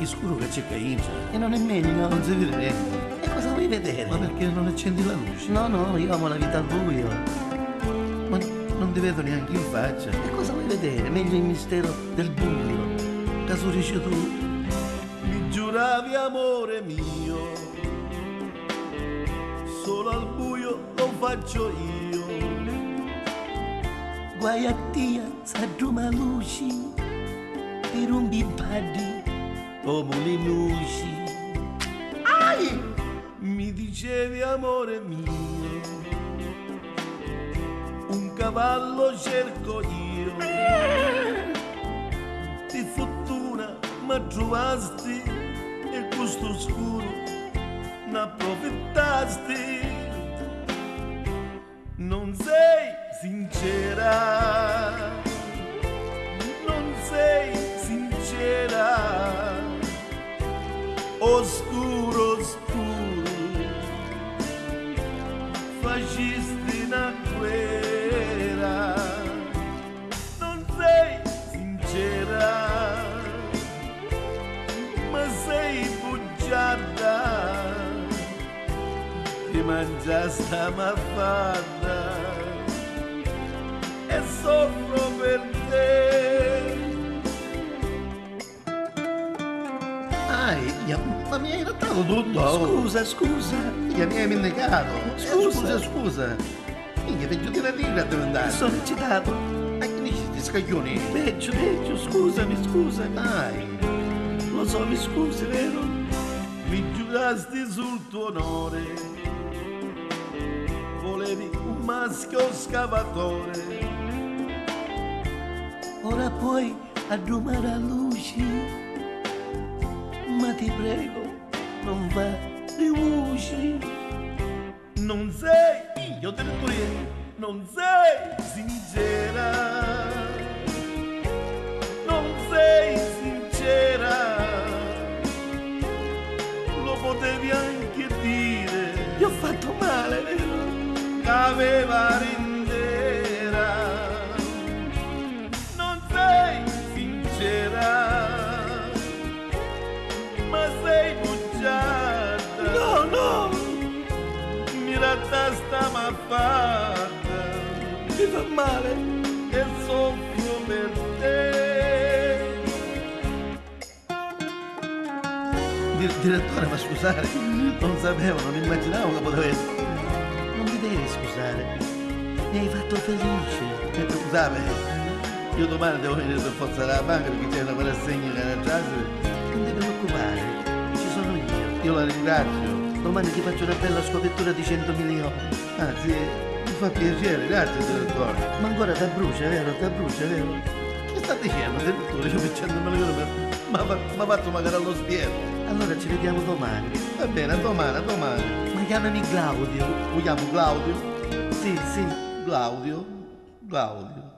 Che scuro che c'è qua intra. E non è meglio? Non si vede niente. E cosa vuoi vedere? Ma perché non accendi la luce? No, no, io amo la vita al buio. Ma non ti vedo neanche in faccia. E cosa vuoi vedere? Meglio il mistero del buio. Caso dici tu, mi giuravi amore mio, solo al buio lo faccio io. Guai a tia, s'adduma luci, ti rompi i paddi, come le luci. Ai! Mi dicevi amore mio, un cavallo cerco io. Di fortuna mi trovasti e questo scuro ne approfittasti. Non sei sincera, non sei sincera, oscuro, oscuro, fascisti una guerra. Non sei sincera, ma sei bugiarda, ti mangiasta maffata e soffro per te. Ai, ma mi hai rattato tutto? Scusa, scusa. Minchia, mi hai minnecato. Scusa. Scusa, scusa. Minchia, peggio di una tigre a diventare. Sono eccitato. Ma che dici, ti scaglioni? Peggio, peggio, scusami, scusami. Ai. Lo so, mi scusi, vero? Mi giurasti sul tuo onore, volevi un maschio scavatore. Ora puoi addumare la luce, ma ti prego, non va di voci. Non sei, io te lo dico, non sei sincera, non sei sincera, lo potevi anche dire. Ti ho fatto male, vero? Che aveva rindera. Non sei sincera, ma sei bugiarda. No, no! Mi rattasta ma fatta. Mi fa male. E soffro per te. Direttore, ma scusate, non sapevo, non immaginavo che poteva essere. Non ti devi scusare, mi hai fatto felice. Scusate, io domani devo venire per forza alla banca perché c'è una rassegna che era già. Non ti preoccupare, ci sono io. Io la ringrazio. Domani ti faccio una bella scopertura di 100 milioni. Anzi, mi fa piacere, grazie direttore. Ma ancora ti brucia, vero? Ti brucia, vero? Che sta dicendo, direttore? Io per 100 milioni ma faccio magari allo spiedo. Allora ci vediamo domani. Va bene, a domani, a domani. Ma chiamami Claudio. Vogliamo Claudio? Sì, sì. Claudio, Claudio.